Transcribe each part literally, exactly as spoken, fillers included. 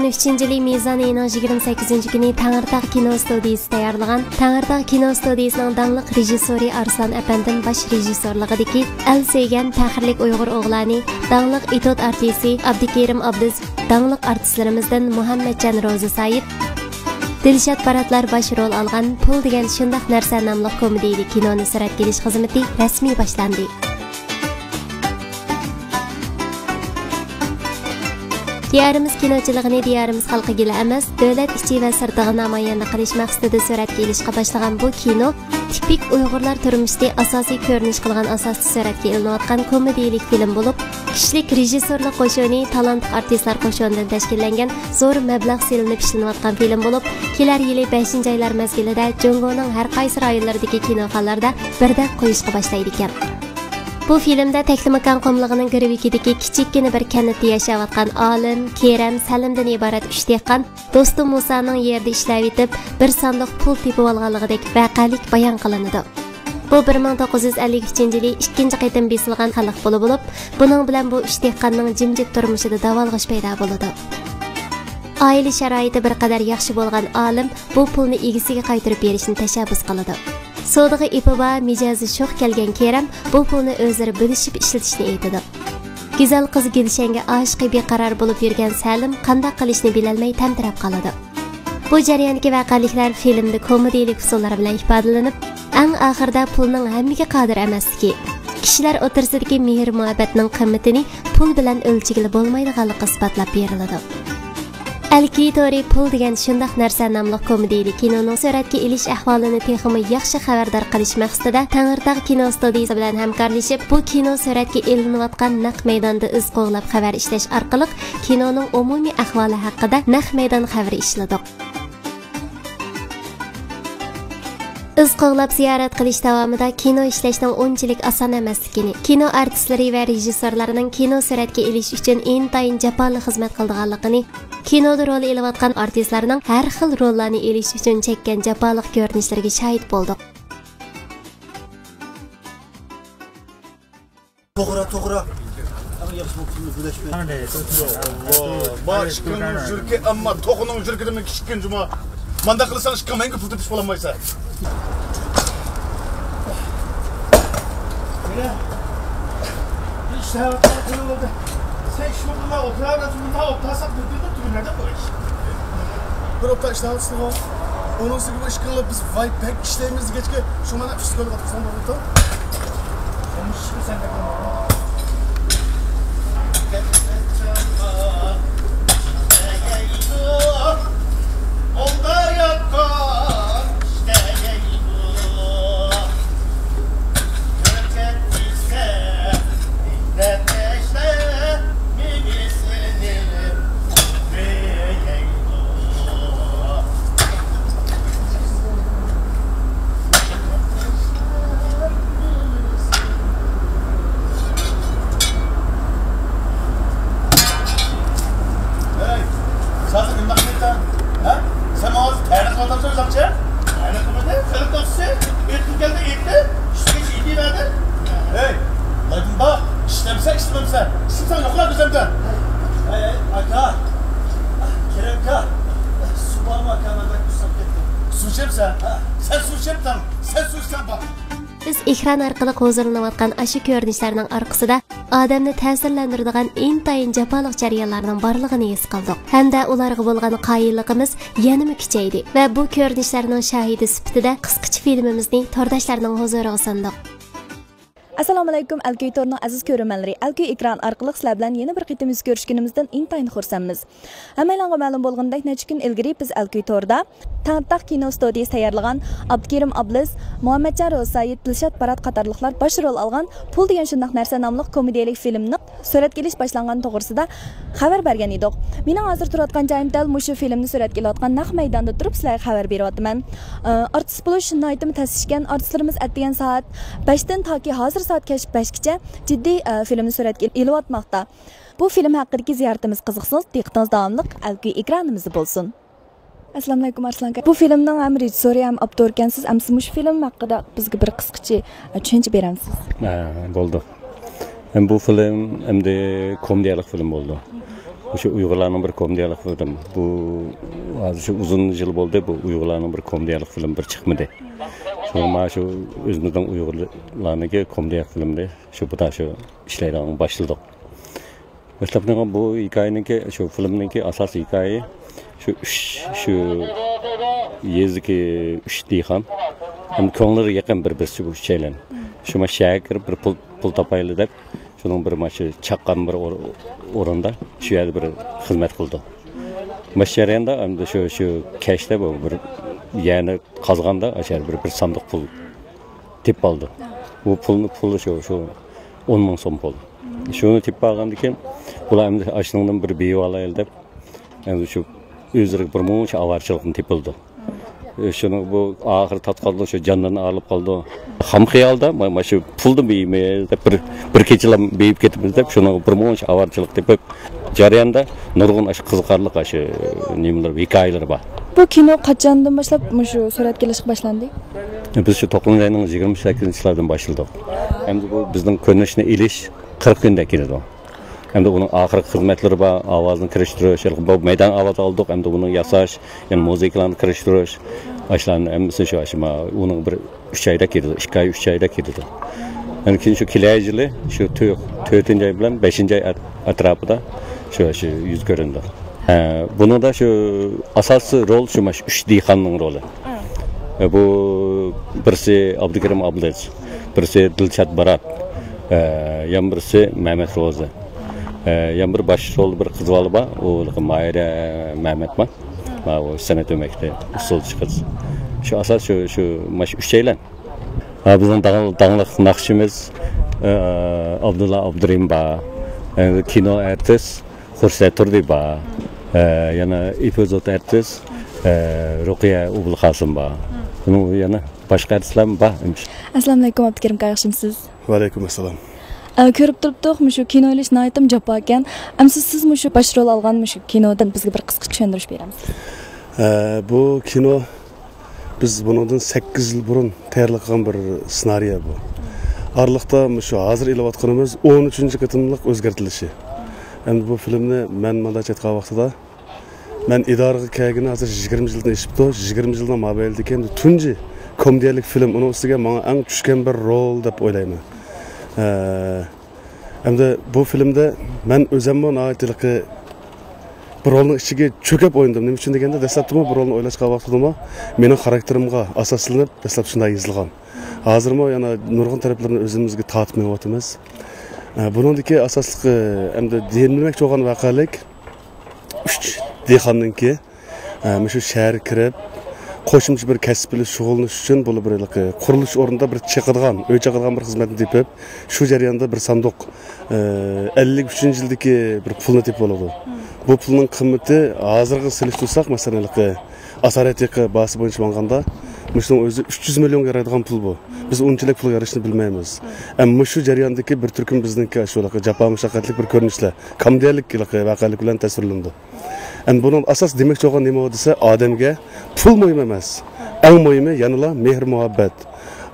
ئۈچىنچى يىلى مىزان ئېيىنىڭ يىگىرمە سەككىزىنچى كۈنى تەڭرىتاغ كىنو ستۇدىيىسى تەييارلىغان، تەڭرىتاغ كىنو ستۇدىيىسىنىڭ داڭلىق رېژىسسورى ئارسلان ئەپەندىم باش رېژىسسورلۇقىدىكى ئەل سۆيگەن پەخىرلىك ئۇيغۇر ئوغلانى، داڭلىق ئېتيۇد ئارتىسى ئابدۇكېرىم ئابلىز، داڭلىق ئارتىسلىرىمىزدىن مۇھەممەتجان روزى سايىت، دىلشات باراتلار باش رول ئالغان پۇل دېگەن شۇنداق نەرسە ناملىق كومېدىيىلىك كىنونى سۈرەتكە ئېلىش خىزمىتى رەسمىي باشلاندى. دىيارىمىز كىنوچىلىقىنى دىيارىمىز خەلقىگىلا ئەمەس، دۆلەت ئىچى ۋە سىرتىغا نامايەندە قىلىش مەقسىتىدە سۈرەتكە ئېلىشقا باشلىغان بۇ كىنو تىپىك ئۇيغۇرلار تۇرمۇشىنى ئاساسىي كۆرۈنۈش قىلغان ئاساستا سۈرەتكە ئېلىنىۋاتقان كومېدىيىلىك فىلىم بولۇپ، كۈچلۈك رېژىسسورلۇق قوشۇنى، تالانتلىق ئارتىسلار قوشۇنىدىن تەشكىللەنگەن زور مەبلەغ سېلىنىپ ئىشلىنىۋاتقان فىلىم بولۇپ، كېلەر يىلى بەشىنچى ئايلار مەزگىلىدە جۇڭگونىڭ ھەر قايسى رايونلىرىدىكى كىنوخانىلاردا بىردەك قويۇشقا باشلايدىكەن. بۇ فىلىمدە تەكلىماكان قۇملۇقىنىڭ گىرۋىكىدىكى كىچىككىنە بىر كەنتتە ياشاۋاتقان ئالىم، كېرەم، سەلىمدىن ئىبارەت ئۈچ دېھقان دوستى مۇسانىڭ يېرىدا ئىشلەۋېتىپ، بىر ساندۇق پۇل تېپىۋالغانلىقىدەك ۋەقەلىك بايان قىلىنىدۇ. بۇ بىر مىڭ توققۇز يۈز ئەللىك ئۈچىنچى يىلى ئىككىنچى قېتىم بېسىلغان خەلق پۇلى بولۇپ، بۇنىڭ بىلەن بۇ ئۈچ دېھقاننىڭ جىمجىت تۇرمۇشىدا داۋالغۇش پەيدا بولىدۇ. ئائىلە شارائىتى بىر قەدەر ياخشى بولغان ئالىم بۇ پۇلنى ئىگىسىگە قايتۇرۇپ بېرىشنى تەشەببۇس قىلىدۇ. سودىغا ئېپى بار، مىجەزى شوخ كەلگەن كېرەم بۇ پۇلنى ئۆزلىرى بۆلۈشۈپ ئىشلىتىشنى ئېيتىدۇ. گۈزەل قىز گۈلشەنگە ئاشىقى بىقارار بولۇپ يۈرگەن سەلىم قانداق قىلىشنى بىلەلمەي تەمتىرەپ قالىدۇ. بۇ جەرياندىكى ۋەقەلىكلەر فىلىمدا كومېدىيىلىك ئۇسۇللار بىلەن ئىپادىلىنىپ، ئەڭ ئاخىرىدا پۇلنىڭ ھەممىگە قادىر ئەمەسلىكى، كىشىلەر ئوتتۇرىسىدىكى مېھىر-مۇھەببەتنىڭ قىممىتىنى پۇل بىلەن ئۆلچىگىلى بولمايدىغانلىقى ئىسپاتلاپ بېرىلىدۇ. ئەلكىي تورى پۇل دېگەن شۇنداق نەرسە ناملىق كومېدىيىلىك كىنونىڭ سۈرەتكە ئېلىش ئەھۋالىنى تېخىمۇ ياخشى خەۋەردار قىلىش مەقسىتىدە، تەڭرىتاغ كىنو ستۇدىيىسى بىلەن ھەمكارلىشىپ، بۇ كىنو سۈرەتكە ئېلىنىۋاتقان نەق مەيداندا ئىز قوغلاپ خەۋەر ئىشلەش ئارقىلىق، كىنونىڭ ئومۇمىي ئەھۋالى ھەققىدە نەق مەيدان خەۋىرى ئىشلىدۇق. ئىز قوغلاپ زىيارەت قىلىش داۋامىدا كىنو ئىشلەشنىڭ ئۇنچىلىك ئاسان ئەمەسلىكىنى، كىنو ئارتىسلىرى ۋە رېژىسسورلارنىڭ كىنو سۈرەتكە ئېلىش ئۈچۈن ئىنتايىن جاپالىق خىزمەت قىلىدىغانلىقىنى، كىنودا رول ئېلىۋاتقان ئارتىسلارنىڭ ھەر خىل روللارنى ئېلىش ئۈچۈن چەككەن جاپالىق كۆرۈنۈشلىرىگە شاھىت بولدۇق. توغرا، توغرا. ئەڭ ياخشى بولۇپ تۇرمىز بىلەشمەي. قانداق؟ يا ئاللا، ما ئىككىڭنىڭ يۈرىكى، ئەمما توخۇنىڭ يۈرىكىدىن كىچىككىن جۇما. مانداق قىلساڭ ئىككىڭ مەڭگۈ پۇل تېپىشقا بولالمايسەن. ئىشلەۋاتقان قىلىۋالدى. سەن ئىش بولدىلا ئولتۇراۋېرىڭ، مۇنداق ئولتۇرساق بىر كۈندە تۈگىمەيدۇ بۇ ئىش. بىر ئوبدان ئىشلەۋاتىسىزغۇ؟ ئۇنىڭ ئۈستىگە بۇ ئىش قىلىپ بىز ۋاي بەك ئىشلەيمىز دېگەچكە، شۇ مانا ئۈستىگە ئولتۇرساڭ بولىدۇ. ھەي، سازى نېمە قىلىۋاتىسەن؟ ھە؟ سەن ماڭا ھازىر تەنە قىلىۋاتامسەن ئۆزۈڭچە؟ تەنە قىلمىدىم، سېلىپ تاپسى. ئېيتقۇم كەلدى، ئېيتتىم. ئىشتىكى ئېيتىۋەردىم. ھەي، لايدىن باق، ئىشلەمسە، ئىشلىمەمسە. ئىشلىسەڭ يوقلا كۆزۈمدىن. ھەي، ھەي، ئاكا. كېرەم ئاكا. سۇ بارمۇ ئاكا؟ مەن بەك ئۇسساپ كەتتىم. سۇ ئىچەمسەن؟ ھە. سەن سۇ ئىچەمسەن؟ سەن سۇ ئىچسەڭ بار. بىز ئېكران ئارقىلىق ھۇزۇرلىنىۋاتقان ئاشۇ كۆرۈنۈشلەرنىڭ ئارقىسىدا ئادەمنى تەسىرلەندۈرىدىغان ئىنتايىن جاپالىق جەريانلارنىڭ بارلىقىنى ھېس قىلدۇق ھەمدە ئۇلارغا بولغان قايىللىقىمىز يەنىمۇ كۈچەيدى ۋە بۇ كۆرۈنۈشلەرنىڭ شاھىدى سۈپىتىدە قىسقىچە فىلىمىمىزنى تورداشلارنىڭ ھۇزۇرىغا سۇندۇق. ئەسسالامۇئەلەيكۇم، ئەلكۈي تورىنىڭ ئەزىز كۆرۈرمەنلىرى، ئەلكۈي ئېكران ئارقىلىق سىلەر بىلەن يەنە بىر قېتىم يۈز كۆرۈشكىنىمىزدىن ئىنتايىن خۇرسەنمىز. ھەممەيلەنغە مەلۇم بولغىنىدەك، نەچچە كۈن ئىلگىرى بىز ئەلكۈي توردا تەڭرىتاغ كىنو ستۇدىيىسى تەييارلىغان ئابدۇكېرىم ئابلىز، مۇھەممەتجان روزى سايىت، دىلشات بارات قاتارلىقلار باش رول ئالغان پۇل دېگەن شۇنداق نەرسە ناملىق كومېدىيەلىك فىلىمنىڭ سۈرەتكە ئېلىش باشلانغان توغرىسىدا خەۋەر بەرگەن ئىدۇق. مېنىڭ ھازىر تۇرۇۋاتقان جايىم دەل مۇشۇ فىلىمنى سۈرەتكە ئېلىۋاتقان نەق مەيداندا تۇرۇپ سىلەرگە خەۋەر بېرىۋاتىمەن. ئارتىس بولۇش ناھايىتىمۇ تەس ئىكەن. ئارتىسلىرىمىز ئەتىگەن سائەت بەشتىن تاكى ھازىر سائەت كەچ بەشكىچە جىددىي، ئە، فىلىمنى سۈرەتكە ئېلىۋاتماقتا. بۇ فىلىم ھەققىدىكى زىيارىتىمىزگە قىزىقسىڭىز، دىققىتىڭىز داۋاملىق ئەلكۈي ئېكرانىمىزدا بولسۇن. ئەسسالامۇئەلەيكۇم ئارسلان ئاكا. بۇ فىلىمنىڭ ھەم رېژىسسورى، ھەم ئاپتورى ئىكەنسىز. ئەمسە مۇشۇ فىلىم ھەققىدە بىزگە بىر قىسقىچە، ئە، چۈشەنچە بېرەمسىز؟ ھە، بولدى. ھەم بۇ فىلىم ئەمدى كومېدىيەلىك فىلىم بولدى. شۇ ئۇيغۇرلارنىڭ بىر كومېدىيەلىك فىلىم. بۇ ھازىر شۇ ئۇزۇن يىل بولدى، بۇ ئۇيغۇرلارنىڭ بىر كومېدىيەلىك فىلىم بىر چىقمىدى. شۇڭا مانا شۇ ئۆزىمىزنىڭ ئۇيغۇرلارنىڭكى كومېدىيەلىك فىلىمدە شۇ بۇدا شۇ ئىشلەيدىغان باشلىدۇق. دەسلەپتىن بۇ ھېكايىنىڭكى، شۇ فىلىمنىڭكى ئاساسىي ھېكايە شۇ ئۈچ، شۇ يېزىدىكى ئۈچ دېھقان ھەم كۆڭلىرى يېقىن بىر-بىرسى بۇ ئۈچەيلەن. شۇ مانا شەھەرگە كىرىپ بىر پۇل، پۇل تاپايلى دەپ، شۇنىڭ بىر مانا شۇ چاققان بىر ئور-، ئورۇندا، شۇ يەردە بىر خىزمەت قىلىدۇ. مانا شۇ جەرياندا ئەمدى شۇ، شۇ كەچتە بۇ بىر يەرنى قازغاندا، ئاشۇ يەردە بىر، بىر ساندۇق پۇل تېپىپ ئالىدۇ. بۇ پۇلنى، پۇلى شۇ، شۇ ئون مىڭ سوم پۇل. شۇنى تېپىپ ئالغاندىن كېيىن، بۇلار ئەمدى ئاشۇنىڭدىن بىر بېيىۋالايلى دەپ، ئەمدى شۇ ئۆزلىرىگە بىر مۇنچە ئاۋارىچىلىقنى تېپىلىدۇ. ئە، شۇنىڭ بۇ ئاخىرى تارتقاندا شۇ جاندىن ئايرىلىپ قالىدۇ. خام خىيالدا، ما-، مانا شۇ پۇلدىن بېيىمىز دەپ، بىر، بىر كېچىلا بېيىپ كېتىمىز دەپ، شۇنىڭغا بىر مۇنچە ئاۋارىچىلىق تېپىپ، جەرياندا نۇرغۇن ئاشۇ قىزىقارلىق ئاشۇ نېمىلەر، ھېكايىلىرى بار. بۇ كىنو قاچاندىن باشلاپ مۇشۇ سۈرەتكە ئېلىشقا باشلاندى؟ بىز شۇ توققۇزىنچى ئاينىڭ يىگىرمە سەككىزىنچى چىسلادىن باشلىدۇق. ئەمدى بۇ بىزنىڭ كۆرۈنۈشنى ئېلىش قىرىق كۈندە كېلىدۇ. ئەمدى ئۇنىڭ ئاخىرقى خىزمەتلىرى بار، ئاۋازنى كىرىشتۈرۈش، بۇ مەيدان ئاۋازى ئالدۇق، ئەمدى ئۇنى ياساش، يەنە مۇزىكىلارنى كىرىشتۈرۈش، ئاشۇلارنى ھەممىسى شۇ، شۇ، ئۇنىڭ بىر ئۈچ ئايدا كېتىدۇ، ئىككى ئاي، ئۈچ ئايدا كېتىدۇ. يەنە كېيىن شۇ كېلەر يىلى شۇ تۆ-، تۆتىنچى ئاي بىلەن بەشىنچى ئاي ئەت-، ئەتراپىدا شۇ، شۇ يۈز كۆرۈندى. ھە، بۇنىڭدا شۇ ئاساسىي رول شۇ، مانا شۇ ئۈچ دېھقاننىڭ رولى. ھە، بۇ بىرسى ئابدۇكېرىم ئابلىز، بىرسى دىلشات بارات، ھە، يەنە بىرسى مەمەت روزى. ھە، يەنە بىر باش رولدا بىر قىز بالا بار، ئۇ ماھىرە مەمەت بار. ماۋۇ سەنئەت ئۆمەكتە ئۇسسۇلچى قىز. شۇ ئاساس شۇ، شۇ، مانا شۇ ئۈچەيلەن. ھە، بىزنىڭ داڭ-، داڭلىق ناخشىچىمىز، ئە، ئابدۇللا ئابدۇرېھىم بار. ئە، كىنو ئارتىس خۇرسەت تۇردى بار. ئە، يەنە ئېپىزود ئارتىس، ئە، رۇقىيە ئوبۇلقاسىم بار. بۇنىڭ يەنە باشقا ئارتىسلارمۇ بار. ئەسسالامۇئەلەيكۇم، ئابدۇكېرىم ئاكا، ياخشىمۇسىز؟ ۋەئەلەيكۇم ئەسسالام. ئە، كۆرۈپ تۇرۇپتۇق، مۇشۇ كىنو ئېلىش ناھايىتىمۇ جاپاكەن. ئەمسە سىز مۇشۇ باش رول ئالغان مۇشۇ كىنودىن بىزگە بىر قىسقىچە چۈشەندۈرۈش بېرەمسىز؟ ئە، بۇ كىنو بىز بۇنىڭدىن سەككىز يىل بۇرۇن تەييارلىق قىلغان بىر سېنارىيە بۇ. ئارىلىقتا مۇشۇ ھازىر ئېلىۋاتقىنىمىز ئون ئۈچىنچى قېتىملىق ئۆزگەرتىلىشى. ئەمدى بۇ فىلىمنى مەن مۇنداقچە ئېيتقان ۋاقتىدا، مەن ئىدارىگە كەلگىنى ھازىر يىگىرمە يىلدىن ئېشىپتۇ. يىگىرمە يىلنىڭ مابەينىدىكى ئەمدى تۇنجى كومېدىيەلىك فىلىم، ئۇنىڭ ئۈستىگە ماڭا ئەڭ چۈشكەن بىر رول دەپ ئويلايمەن. ئە، ئەمدى بۇ فىلىمدە مەن ئۆزۈممۇ ناھايىتى ھېلىقى بىر رولنىڭ ئىچىگە چۆكۈپ ئوينىدىم. نېمە ئۈچۈن دېگەندە، دەسلەپتىمۇ بۇ رولنى ئويلاشقان ۋاقتىدىمۇ مېنىڭ خاراكتېرىمغا ئاساسلىنىپ دەسلەپ شۇنداق يېزىلغان. ھازىرمۇ يەنە نۇرغۇن تەرەپلىرىنى ئۆزىمىزگە تارتىپ مېڭىۋاتىمىز. ئە، بۇنىڭدىكى ئاساسلىق، ئە، ئەمدى دېمىمەكچى بولغان ۋەقەلىك ئۈچ دېھقاننىڭكى، ئە، مۇشۇ شەھەرگە كىرىپ، قوشۇمچە بىر كەسىپ بىلەن شۇغۇللىنىش ئۈچۈن بۇلار بىر ھېلىقى قۇرۇلۇش ئورنىدا بىر چېقىدىغان، ئۆي چېقىدىغان بىر خىزمەتنى تېپىپ، شۇ جەرياندا بىر ساندۇق، ئە، ئەللىك ئۈچىنچى يىلدىكى بىر پۇلنى تېپىپ ئالىدۇ. بۇ پۇلنىڭ قىممىتى ھازىرغا سېلىشتۇرساق، مەسىلەن، ھېلىقى ئاسارەتىقى باھاسى بويىچە ماڭغاندا، مۇشۇنىڭ ئۆزى ئۈچ يۈز مىليونغا يارايدىغان پۇل بۇ. بىز ئۇنچىلىك پۇلغا يارىشىنى بىلمەيمىز. ئەمما مۇشۇ جەرياندىكى بىر تۈركۈم بىزنىڭكى ئاشۇ ھېلىقى جاپا مۇشەققەتلىك بىر كۆرۈنۈشلەر، كامدىيەلىك ھېلىقى ۋەقەلىك بىلەن تەسۋىرلىنىدۇ. ئەمدى بۇنىڭ ئاساس دېمەكچى بولغان نېمە دېسە، ئادەمگە پۇل مۇھىم ئەمەس. ئەڭ مۇھىمى يەنىلا مېھىر-مۇھەببەت.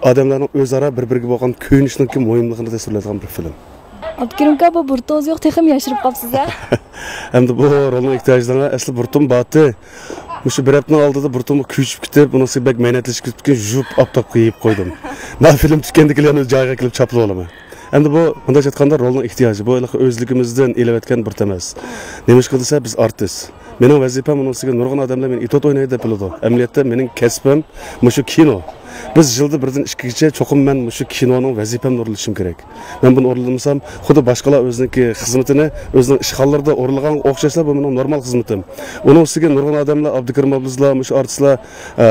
ئادەملەرنىڭ ئۆزئارا بىر-بىرىگە بولغان كۆيۈنۈشنىڭكى مۇھىملىقىنى تەسۋىرلەيدىغان بىر فىلىم. ئابدۇكېرىم ئاكا، بۇ بۇرۇتىڭىز يوق، تېخىمۇ ياشىرىپ قاپسىز ھە؟ ئەمدى بۇ رولنىڭ ئېھتىياجىدا ئەسلى بۇرۇتۇم بارتى. مۇشۇ بىر ھەپتىنىڭ ئالدىدا بۇرۇتۇمغا كۆچۈپ كېتىپ، ئۇنىڭ ئۈستىگە بەك مەينەتلىشىپ كېتىپتىكەن، يۇيۇپ ئاپتاپقا يېيىپ قويدۇم. مانا فىلىم چۈشكەندىن كېيىن يەنە جايىغا كېلىپ چاپلىۋالىمەن. ئەمدى بۇ مۇنداق ئېيتقاندا رولنىڭ ئېھتىياجى، بۇ ھېلىقى ئۆزلۈكىمىزدىن ئېلىۋەتكەن بۇرۇت ئەمەس. نېمىشقا دېسە بىز ئارتىس. مېنىڭ ۋەزىپەم ئۇنىڭ ئۈستىگە نۇرغۇن ئادەملەر مېنى ئېتوت ئوينايدۇ دەپ بىلىدۇ. ئەمەلىيەتتە مېنىڭ كەسپىم مۇشۇ كىنو. بىز يىلدا بىردىن ئىككىگىچە چوقۇم مەن مۇشۇ كىنونىڭ ۋەزىپەمنى ئورۇنلىشىم كېرەك. مەن بۇنى ئورۇنلىمىسام، خۇددى باشقىلار ئۆزىنىڭكى خىزمىتىنى ئۆزىنىڭ ئىشخانىلىرىدا ئورۇنلىغانغا ئوخشاشلا، بۇ مېنىڭ نورمال خىزمىتىم. ئۇنىڭ ئۈستىگە نۇرغۇن ئادەملەر، ئابدۇكېرىم ئابلىزلار، مۇشۇ ئارتىسلار، ئە،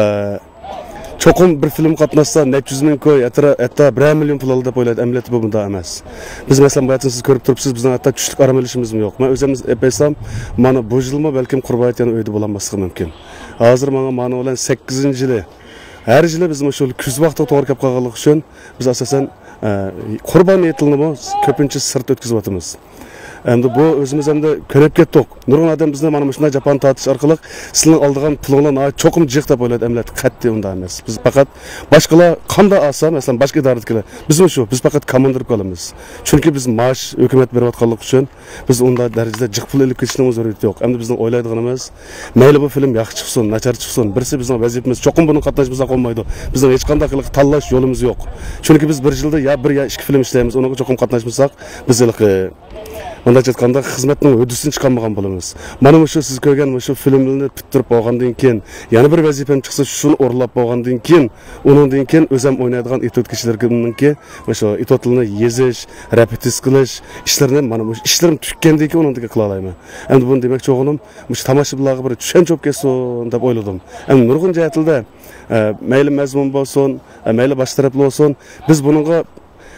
چوقۇم بىر فىلىمغا قاتناشسا، نەچچە يۈز مىڭ كوي، ھەتتا، ھەتتا بىرەر مىليون پۇل ئالىدۇ دەپ ئويلايدۇ. ئەمەلىيەتتە بۇ مۇنداق ئەمەس. بىز، مەسىلەن، بۇ يەردە سىز كۆرۈپ تۇرۇپسىز، بىزنىڭ ھەتتا چۈشلۈك ئارام ئېلىشىمىزمۇ يوق. مەن ئۆزۈم ئېيتسام، مانا بۇ يىلمۇ بەلكىم قۇربان ھېيت يەنە ئۆيدە بولالماسلىقىم مۇمكىن. ھازىر ماڭا مانا بىلەن سەككىزىنچى يىلى. ھەر يىلى بىز مۇشۇ كۈز ۋاقتىغا توغرا كەپ قالغانلىقى ئۈچۈن بىز ئاساسەن، ئە، قۇربان ھېيتلىرىنىمۇ كۆپىنچە سىرتتا ئۆتكۈزۈۋاتىمىز. ئەمدى بۇ ئۆزىمىز ئەمدى كۆنۈپ كەتتۇق. نۇرغۇن ئادەم بىزنى مانا مۇشۇنداق جاپانى تارتىش ئارقىلىق سىلەرنىڭ ئالىدىغان پۇلۇڭلار ناھايىتى چوقۇم جىق دەپ ئويلايدۇ. ئەمەلىيەتتە قەتئىي ئۇنداق ئەمەس. بىز پەقەت باشقىلار قانداق ئالسا، مەسىلەن، باشقا ئىدارىدىكىلەر، بىزمۇ شۇ، بىز پەقەت كوماندىرلىق ئالىمىز. چۈنكى بىز مائاش ھۆكۈمەت بېرىۋاتقانلىقى ئۈچۈن بىز ئۇنداق دەرىجىدە جىق پۇل ئېلىپ كېتىشنىڭ زۆرۈرىيىتى يوق. ئەمدى بىزنىڭ ئويلايدىغىنىمىز، مەيلى بۇ فىلىم ياخشى چىقسۇن، ناچار چىقسۇن، بىرسى بىزنىڭ ۋەزىپىمىز، چوقۇم بۇنىڭغا قاتناشمىساق بولمايدۇ. بىزنىڭ ھېچقانداق ھېلىقى تاللاش يولىمىز يوق. چۈنكى بىز بىر يىلدا يا بىر يا ئىككى فىلىم ئىشلەيمىز، ئۇنىڭغا چوقۇم قاتناشمىساق، بىز ھېلىقى مۇنداقچە ئېيتقاندا، خىزمەتنىڭ ھۆددىسىدىن چىقالمىغان بولىمىز. مانا مۇشۇ سىز كۆرگەن مۇشۇ فىلىملىرىنى پۈتتۈرۈپ بولغاندىن كېيىن، يەنە بىر ۋەزىپەم چىقسا، شۇنى ئورۇنلاپ بولغاندىن كېيىن، ئۇنىڭدىن كېيىن ئۆزۈم ئوينايدىغان ئېتيۇد كېچىلىرىمنىڭكى مۇشۇ ئېتيۇدلىرىنى يېزىش، رېپېتىتسىيە قىلىش ئىشلىرىنى، مانا مۇشۇ ئىشلىرىم تۈگىگەندىن كېيىن ئۇنىڭدىن كېيىن قىلالايمەن. ئەمدى بۇنى دېمەكچى بولغىنىم، مۇشۇ تاماشىبىنلارغا بىر چۈشەنچە بولۇپ كەتسۇن دەپ ئويلىدىم. ئەمدى نۇرغۇن جەھەتلەردە، ئە، مەيلى مەزمۇن بولسۇن، ئە، مەيلى باشقا تەرەپلەر بولسۇن، بىز بۇنىڭغا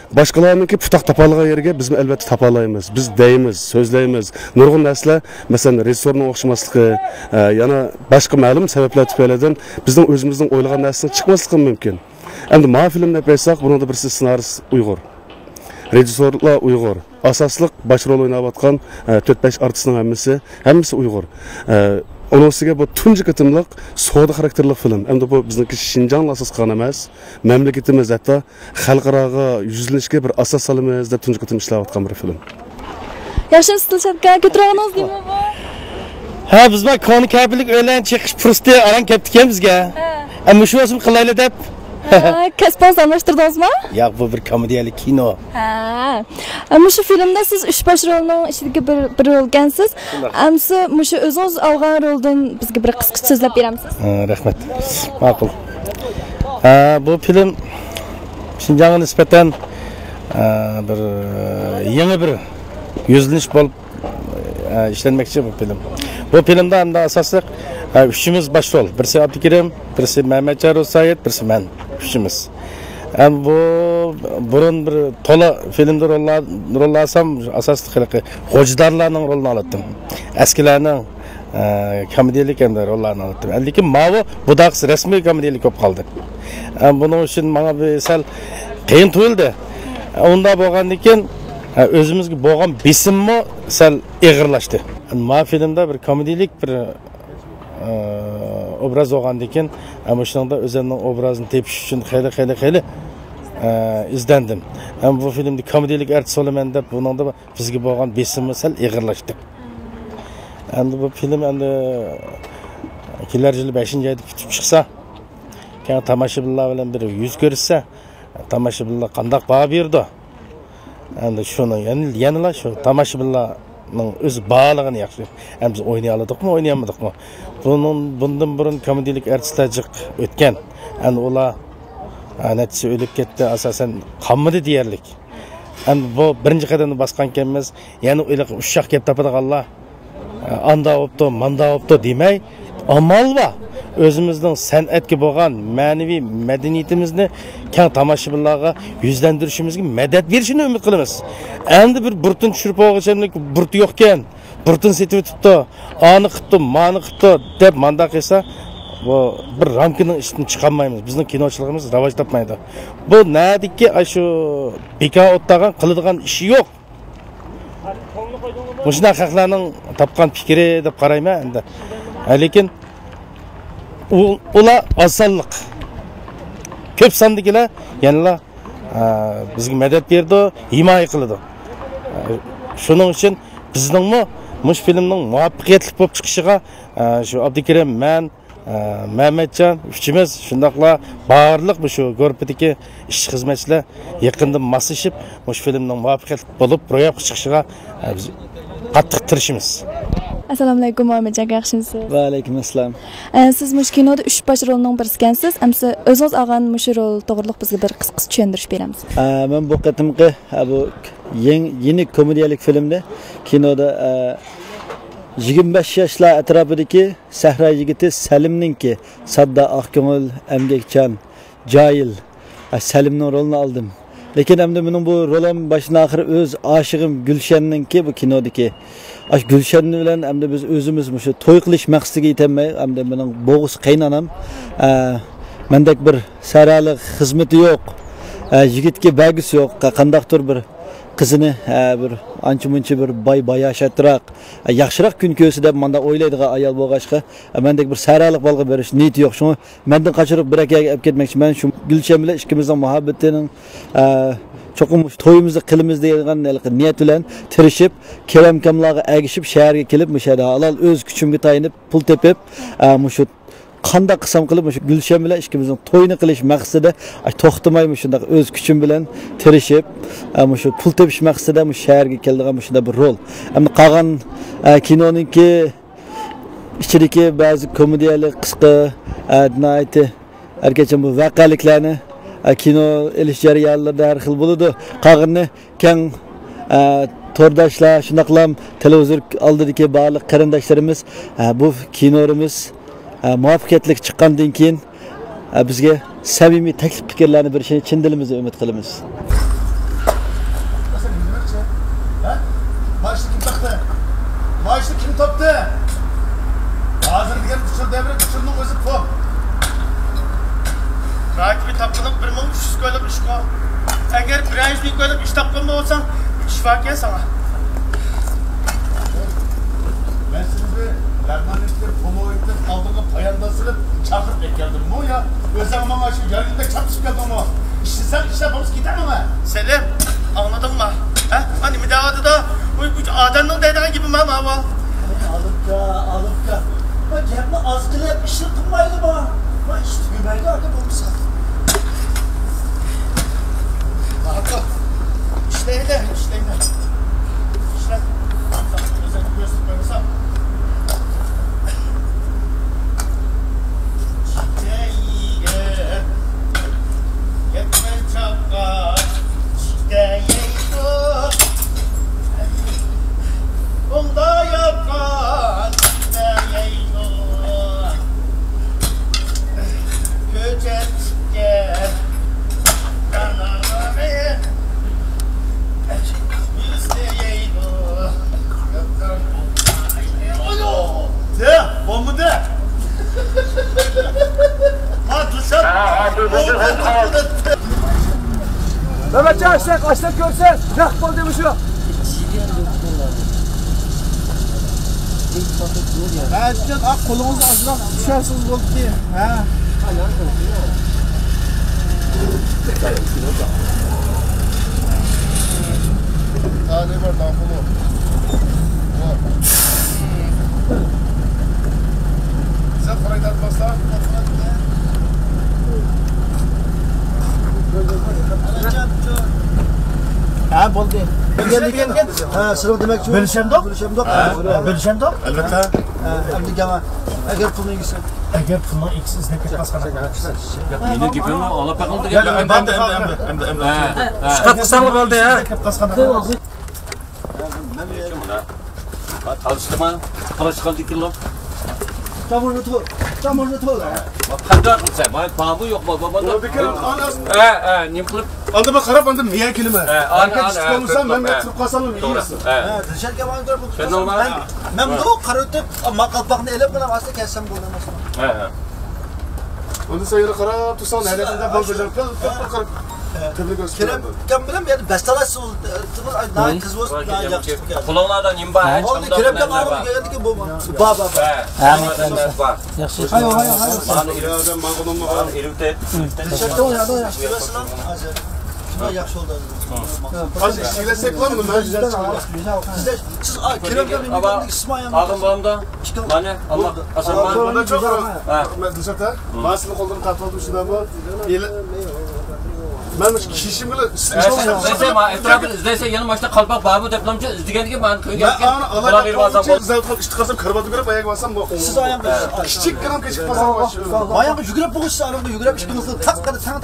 باشقىلارنىڭكى پۇتاق تاپالىغان يېرىگە بىزمۇ ئەلۋەتتە تاپالايمىز. بىز دەيمىز، سۆزلەيمىز. نۇرغۇن نەرسىلەر، مەسىلەن، رېژىسسورنىڭ ئوخشىماسلىقى، ئە، يەنە باشقا مەلۇم سەۋەبلەر تۈپەيلىدىن بىزنىڭ ئۆزىمىزنىڭ ئويلىغان نەرسىنىڭ چىقماسلىقى مۇمكىن. ئەمدى ماۋۇ فىلىم دەپ ئېيتساق، بۇنىڭدا بىرسى سېنارىست ئۇيغۇر، رېژىسسورلار ئۇيغۇر، ئاساسلىق باش رول ئويناۋاتقان، ئە، تۆت-بەش ئارتىسنىڭ ھەممىسى، ھەممىسى ئۇيغۇر. ئە، ئۇنىڭ ئۈستىگە بۇ تۇنجى قېتىملىق سودا خاراكتېرلىك فىلىم. ئەمدى بۇ بىزنىڭكى شىنجاڭلا ئاساس قىلغان ئەمەس، مەملىكىتىمىز ھەتتا خەلقئاراغا يۈزلىنىشكە بىر ئاساس سالىمىز دەپ تۇنجى قېتىم ئىشلەۋاتقان بىر فىلىم. ياخشىمۇسىز دىلشات ئاكا، كۆتۈرۈۋالدىڭىز نېمە بۇ؟ ھە، بىز بار كونا كەپىلىك ئۆيلەرنى چېقىش پۇرسىتى ئاران كەپتىكەن بىزگە. ھە. ئە، مۇشۇ بولسىمۇ قىلايلى دەپ. ھە، كەسپىڭىزنى ئالماشتۇردىڭىزمۇ؟ ياق، بۇ بىر كومېدىيەلىك كىنو. ھە. ئە، مۇشۇ فىلىمدە سىز ئۈچ باش رولنىڭ ئىچىدىكى بىر، بىر رولكەنسىز. شۇنداق. ئەمسە مۇشۇ ئۆزىڭىز ئالغان رولدىن بىزگە بىر قىسقىچە سۆزلەپ بېرەمسىز؟ ھە، رەھمەت. ماقۇل. ھە، بۇ فىلىم شىنجاڭغا نىسبەتەن، ئە، بىر، ئە، يېڭى بىر يۈزلىنىش بولۇپ، ئە، ئىشلەنمەكچى بۇ فىلىم. بۇ فىلىمدا ئەمدى ئاساسلىق، ئە، ئۈچىمىز باش رول. بىرسى ئابدۇكېرىم، بىرسى مەمەتجان رۇسايىت، بىرسى مەن. ئۈچىمىز. ئەمدى بۇ بۇرۇن بىر تولا فىلىمدا روللار، روللار ئالسام، ئاساسلىق ھېلىقى غوجىدارلارنىڭ رولىنى ئالاتتىم. ئەسكىلەرنىڭ ئە، كومېدىيەلىك ئەمدى روللارنى ئالاتتىم. لېكىن ماۋۇ بۇداقىسى رەسمىي كومېدىيەلىك بولۇپ قالدى. ئە، بۇنىڭ ئۈچۈن ماڭا بىر سەل قىيىن تۇيۇلدى. ئە، ئۇنداق بولغاندىن كېيىن، ئە، ئۆزىمىزگە بولغان بېسىممۇ سەل ئېغىرلاشتى. ماۋۇ فىلىمدا بىر كومېدىيەلىك بىر، ئە، ئوبراز بولغاندىن كېيىن، ئە، مۇشۇنىڭدا ئۆزۈمنىڭ ئوبرازىنى تېپىش ئۈچۈن خېلى، خېلى، خېلى، ئە، ئىزدەندىم. ھەم بۇ فىلىمدا كومېدىيەلىك ئارتىس بولىمەن دەپ بۇنىڭدا بىزگە بولغان بېسىممۇ سەل ئېغىرلاشتى. ئەمدى بۇ فىلىم ئەمدى كېلەر يىلى بەشىنچى ئايدا پۈتۈپ چىقسا، كەڭ تاماشىبىنلار بىلەن بىر يۈز كۆرۈشسە، تاماشىبىنلار قانداق باھا بېرىدۇ؟ ئەمدى شۇنى يەنە، يەنىلا شۇ تاماشىبىنلارنىڭ ئۆزى باھالىغىنى ياخشى. ئەمدى بىز ئوينىيالىدۇقمۇ، ئوينىيالمىدۇقمۇ؟ بۇنىڭ، بۇندىن بۇرۇن كومېدىيەلىك ئارتىسلار جىق ئۆتكەن. ئەمدى ئۇلار، ئە، نەچچىسى ئۆلۈپ كەتتى، ئاساسەن قالمىدى دېيەرلىك. ئەمدى بۇ بىرىنچى قەدەمنى باسقانكەنمىز، يەنە ئۇ ھېلىقى ئۇششاق گەپ تاپىدىغانلار، ئاندا بوپتۇ، ماندا بوپتۇ دېمەي، ئامال بار. ئۆزىمىزنىڭ سەنئەتكە بولغان مەنىۋى مەدەنىيىتىمىزنى كەڭ تاماشىبىنلارغا يۈزلەندۈرۈشىمىزگە مەدەت بېرىشىنى ئۈمىد قىلىمىز. ئەمدى بىر بۇرۇتىنى چۈشۈرۈپ بولغۇچەملىك بۇرۇتى يوقكەن، بۇرۇتىنى سېتىۋېتىپتۇ، ئانى قىپتۇ، مانى قىپتۇ دەپ مانداق قىلسا، بۇ بىر رامكىنىڭ ئىچىدىن چىقالمايمىز. بىزنىڭ كىنوچىلىقىمىز راۋاج تاپمايدۇ. بۇ نەدىكى ئاشۇ بىكار ئولتۇرغان قىلىدىغان ئىشى يوق. مۇشۇنداق خەقلەرنىڭ تاپقان پىكرى دەپ قارايمەن ئەمدى. ھە، لېكىن ئۇ، ئۇلار ئاز سانلىق. كۆپ ساندىكىلەر يەنىلا، ئە، بىزگە مەدەت بېرىدۇ، ھىمايە قىلىدۇ. ئە، شۇنىڭ ئۈچۈن بىزنىڭمۇ مۇشۇ فىلىمنىڭ مۇۋەپپەقىيەتلىك بولۇپ چىقىشىغا، ئە، شۇ ئابدۇكېرىم، مەن، ئە، مەمەتجان ئۈچىمىز، شۇنداقلا بارلىق مۇشۇ گۇرۇپپىدىكى ئىشچى خىزمەتچىلەر يېقىندىن ماسلىشىپ، مۇشۇ فىلىمنىڭ مۇۋەپپەقىيەتلىك بولۇپ، روياپقا چىقىشىغا، ئە، بىز قاتتىق تىرىشىمىز. ئەسسالامۇئەلەيكۇم، مۇھەممەتجان ئاكا، ياخشىمۇسىز؟ ۋەئەلەيكۇم ئەسسالام. ئە، سىز مۇشۇ كىنودا ئۈچ باش رولنىڭ بىرسىكەنسىز. ئەمسە ئۆزىڭىز ئالغان مۇشۇ رول توغرىلىق بىزگە بىر قىسقىچە چۈشەندۈرۈش بېرەمسىز؟ ئە، مەن بۇ قېتىمقى، ئە، بۇ يېڭ-، يېنىك كومېدىيەلىك فىلىمنى كىنودا، ئە، يىگىرمە بەش ياشلار ئەتراپىدىكى سەھرا يىگىتى سەلىمنىڭكى، ساددا، ئاق كۆڭۈل، ئەمگەكچان، جاھىل، ئە، سەلىمنىڭ رولىنى ئالدىم. لېكىن ئەمدى مېنىڭ بۇ رولۇم باشتىن ئاخىر ئۆز ئاشىقىم گۈلشەننىڭكى، بۇ كىنودىكى. ئاشۇ گۈلشەن بىلەن ئەمدى بىز ئۆزىمىز مۇشۇ توي قىلىش مەقسىتىگە يېتەلمەي، ئەمدى مېنىڭ بوغۇسى قېيىنئانام، ئە، مەندەك بىر سەھرالىق، خىزمىتى يوق، ئە، يىگىتكە بەرگۈسى يوق، قانداقتۇر بىر قىزىنى، ئە، بىر ئانچە-مۇنچە بىر باي، باياشاتراق، ئە، ياخشىراق كۈن كۆرسە دەپ مانداق ئويلايدىغان ئايال بولغاچقا، ئە، مەندەك بىر سەھرالىق بالىغا بېرىش نىيىتى يوق. شۇڭا مەندىن قاچۇرۇپ بىر ئەكەگە ئەپ كەتمەكچىمەن. شۇ گۈلشەن بىلەن ئىككىمىزنىڭ مۇھەببىتىنىڭ، ئە، چوقۇم مۇشۇ تويىمىزنى قىلىمىز دېگەن ھېلىقى نىيەت بىلەن تىرىشىپ، كېۋەمكەملارغا ئەگىشىپ شەھەرگە كېلىپ، مۇشۇ يەردە ھالال ئۆز كۈچۈمگە تايىنىپ پۇل تېپىپ، ئە، مۇشۇ قانداق قىلسام قىلىپ، مۇشۇ گۈلشەن بىلەن ئىككىمىزنىڭ تويىنى قىلىش مەقسىتىدە، ئاي، توختىماي مۇشۇنداق ئۆز كۈچۈم بىلەن تىرىشىپ، ئە، مۇشۇ پۇل تېپىش مەقسىتىدە مۇشۇ شەھەرگە كەلدىغان مۇشۇنداق بىر رول. ئەمدى قالغان، ئە، كىنونىڭكى ئىچىدىكى بەزى كومېدىيەلىك قىسقا، ئە، ناھايىتى ھەركەچەن بۇ ۋەقەلىكلەرنى، ئە، كىنو ئېلىش جەريانلىرىدا ھەر خىل بولىدۇ. قالغىنىنى كەڭ، ئە، تورداشلار، شۇنداقلا تېلېۋىزور ئالدىدىكى بارلىق قېرىنداشلىرىمىز، ئە، بۇ كىنورىمىز، ئە، مۇۋەپپەقىيەتلىك چىققاندىن كېيىن، ئە، بىزگە سەمىمىي تەكلىپ پىكىرلەرنى بېرىشىنى چىن دىلىمىزدىن ئۈمىد قىلىمىز. ماشىنا كىم تاپتى؟ ماشىنا كىم تاپتى؟ ھازىر دېگەن ئۇچۇر دەۋرى، ئۇچۇرنىڭ ئۆزى توپ. راكىبى تاپقىنىڭ بىر مىڭ ئۈچ يۈز كويلۇق ئىشقا. ئەگەر بىرەر يۈز مىڭ كويلۇق ئىش تاپقان بولساڭ، ئىش باركەن ساڭا. مەن سىزنى لەرماننىڭ پومويتىن ئالدىغا پايانداز سېلىپ چاقىرىپ ئەكەلدىممۇ يا؟ ئۆزۈڭ ماڭا شۇ يارىمدەك چاپلىشىپ كەلدىڭمۇ؟ ئىشلىسەڭ ئىشلەپ بولسا كېتەمەن. سېلىم، ئاڭلىدىڭمۇ؟ ھە؟ ما نېمە دەۋاتىدۇ؟ ئۇي، بۇ ئادەمنىڭ دەيدىغان گېپى مانا ئاۋۇ. ئالىمجان، ئالىمجان. ما گەپنى ئاز قىلىپ، ئىشنى قىلمايلىما؟ ما ئىش تۈگىمەيدۇ ئاكا بولمىسا. ئاكا، ئىشلەيلى، ئىشلەيلى. ئىشلەپ، ئۆزۈڭنى كۆرسىتىپ قويمىسام. يا، بولمىدى. مەمەتجان، ئاشتەك، ئاشتەك كۆرسەن، نەق بولدى مۇشۇ. مەمەتجان، ئاق قولىڭىزنى ئازراق چۈشۈرسىڭىز بولدى. ھە. سەن قارايدىغان بولسا. ھە، بولدى. ھە، سىلەر دېمەكچى. بۆلۈشەمدۇق؟ بۆلۈشەمدۇق؟ ھە، بۆلۈشەمدۇق؟ ئەلۋەتتە. ھە، ئەمدى گەڭ، ئەگەر پۇلنى يېسە. ئەگەر پۇلنىڭ ئىككىسى ئىزدەپ كەتمەسكەن. مېنىڭ گېپىمنى ئاڭلاپ بېقىڭ دېگەن. ئىشقاپ قىلساڭلا بولدى، ھە؟ تالىشتىما، تالىشقاندىكىنلا. تامۇرنى تول، تامۇرنى تول. قانداق قىلسا، مانا بارمۇ يوقمۇ، بولمىدۇ. ھە، ھە، نېمە قىلىپ؟ ئاندىن مەن قاراپ، ئاندىن مېيەگە كېلىمەن. ھە، ئانا، ئانا، كىرىپ قالسام، مەن، مەن كىرىپ قالسام، مېيە. توغرا. ھە. مەن، مەن بۇ قارا ئۆتۈپ، ما قالپاقنى ئېلىپ، مانا ئاستا كەلسەم بولماسمۇ؟ ھە، ھە. ئۇندا سەن يەنە قاراپ تۇرساڭ، ھەرەكەتتە بولمىغان. بىر، بىر قاراپ. تېبرىك ئۆسۈپ كېرەم، كېرەم بىلەن يەنە بەس تالاش سۇ، ئاي، ناھايىتى قىز بولسا، ناھايىتى ياخشى چىقىپ كەلدى. قولۇڭلاردا نېمە بار؟ ھە؟ ئالدى كېرەم دەپ ئارىغا كەلگەندىكىن بۇ، بار، بار، بار. ھە. ھە، بار. ياخشى. ھاي، ھاي، ھاي. مانا ئېلىۋېتىپ. شۇنداق ياخشى بولدى. ھازىر ئىشلەتسەك بولامدۇ؟ مەن ئىشلەتسەم بولامدۇ؟ سىز، ئا، كېرەم دەپ ئاغىم بولامدۇ؟ مانا، ئاللا، ئاسانمۇ؟ ھە. مەن دىلشات ھە؟ مانا سېنىڭ قولىدىن تارتىۋالدىم شۇنداقمۇ؟ مەن مۇشۇ كىشىشىم بىلەن ئىزدەيسەن، مانا ئەتراپىدا ئىزدەيسەن، يەنە ماشىنا قالپاق بارمۇ دەپلامچۇ ئىزدىگەنگە مانا كۆيگەن. مەن ئانا ئالاقە قىلغۇچى ئىزدەۋاتقان ئىشتىن قالسام كارۋاندىن كۆرۈپ ئاياغ بارسام، سىز ئاياغ كىچىككىنە كېچىكىپ قالسام، ماياغا يۈگۈرۈپ بولغۇچىسى ئانىڭغا يۈگۈرۈپ ئىككىڭىزنى تاق قىلىپ تەڭ